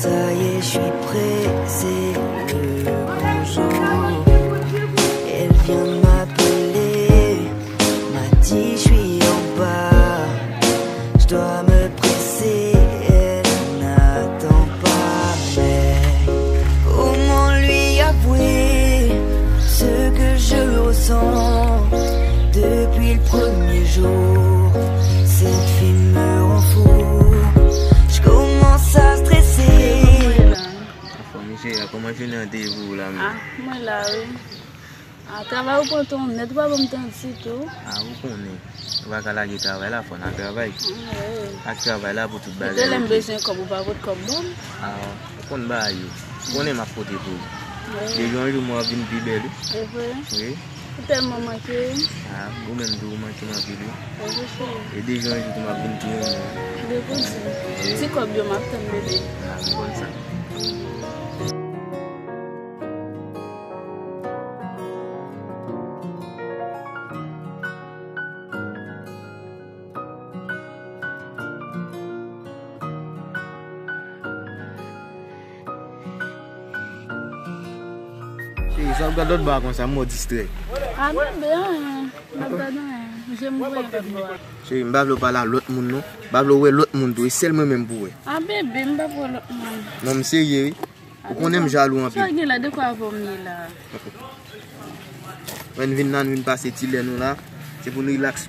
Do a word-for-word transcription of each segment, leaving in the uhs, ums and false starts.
Ça y est, je suis pressé, le bonjour. Elle vient de m'appeler, m'a dit, je suis en bas, je dois me presser, elle n'attend pas. Mais comment lui avouer ce que je ressens depuis le premier jour? Cette fille me rend fou, je commence à stresser. Anfòm, Michela, kòman jounen an te ye pou ou la menm? Ah, mwen la, wi. Ah, travay ou pran tan nèt, ou pa ban m tan ditou. Ah, ou konnen. Ou pa ka lage travay la, fò n al travay. Ah, wi. Ak travay la pou tout bagay. Depi lè m bezwen kòb, ou pa pot kòb ban m. Ah, ou konn bagay yo. Ou konnen m ap pote pou ou. Wi. De jou an jou, mwen ap vin pi bèl, wi. E vre? Wi. Ou tèlman manke. Ah, ou menm tou, ou manke m anpil, wi. E de jou an jou tou m ap vin pi renmen w. Depi di. Ti kòb yo m ap tann, bebe. Ah, m konn sa. Cheri, sa w gad lòt bò a konsa, m wè w distrè. A bebe, anyen. M ap gad anyen. Je m voye lòt bò a. Cheri, m pa vle w pale a lòt moun non. M pa vle w wè lòt moun tou. E sèl mwen menm pou w wè. A bebe, m p ap wè lòt moun. Non, m serye wi. Ou konnen m jalou anpil. Sa gen la, de kwa avè w m ye la? Mwen vin la, nou vin pase ti lè nou la. Se pou n rilaks.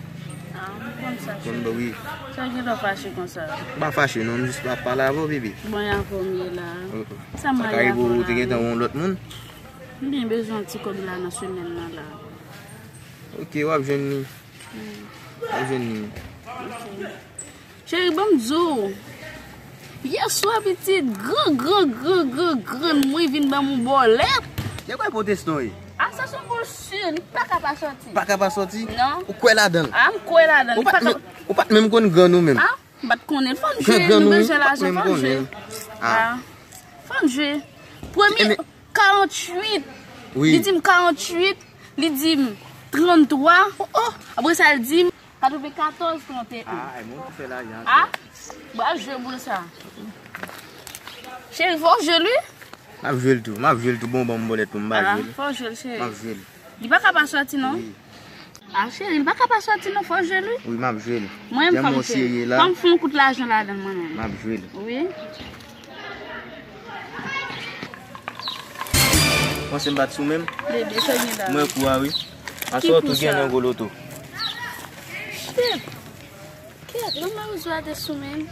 Ah, m konn sa. Konn ba wi. Sa gen lè w fache konsa? M pa fache non, m jis ap pale avè w, bebe. Bon, e avè w m ye la. Sa m ale avè w la? Ou te gentan wè yon lòt moun? M byen bezwen yon ti kòb la nan semèn nan la. Ok, w ap jwenn li. W ap jwenn li. Ok. Cheri, ban m di w. Yè swa, pitit, gran, gran, gran, gran, grann mwen vin ban m yon bòlèt. Se kwè pwotestan w ye? A, sa se yon boul si, li pa ka pa sòti. Pa ka pa sòti? Non. Ou kwè ladan l? A, m kwè ladan l. Ou pa t menm, ou pa t menm konn grann ou menm? A, m pa t konnen l. Fò n jwe, nou bezwen lajan, fò n jwe. A. Fò n jwe. Premye, karanntuit. Wi. Li di m karanntuit, li di m tranntwa. Oh, oh. Apre sa, li di m katrevenkatòz, trannteyen. Ah, e moun ki fè lajan. Ah, m ap jwe boul sa. Cheri, fò w jwe l wi. M ap jwe l tou, m ap jwe l tou. Bon, ban m bòlèt pou m pa jwe l. Fò w jwe l, cheri. M ap jwe l. Li pa ka pa sòti, non? Wi. Ah, cheri, li pa ka pa sòti, non, fò w jwe l wi. Wi, m ap jwe l. Mwen menm, fò m jwe l. Fò m fè yon kout lajan ladan l, mwen menm. M ap jwe l. Wi. Panse m pa t sou menm? Bebe, sa gen la. Mwen kou a wi. Aswè tou gen nan gwo loto. Shit. Kèt, non, mwen kou a te sou menm.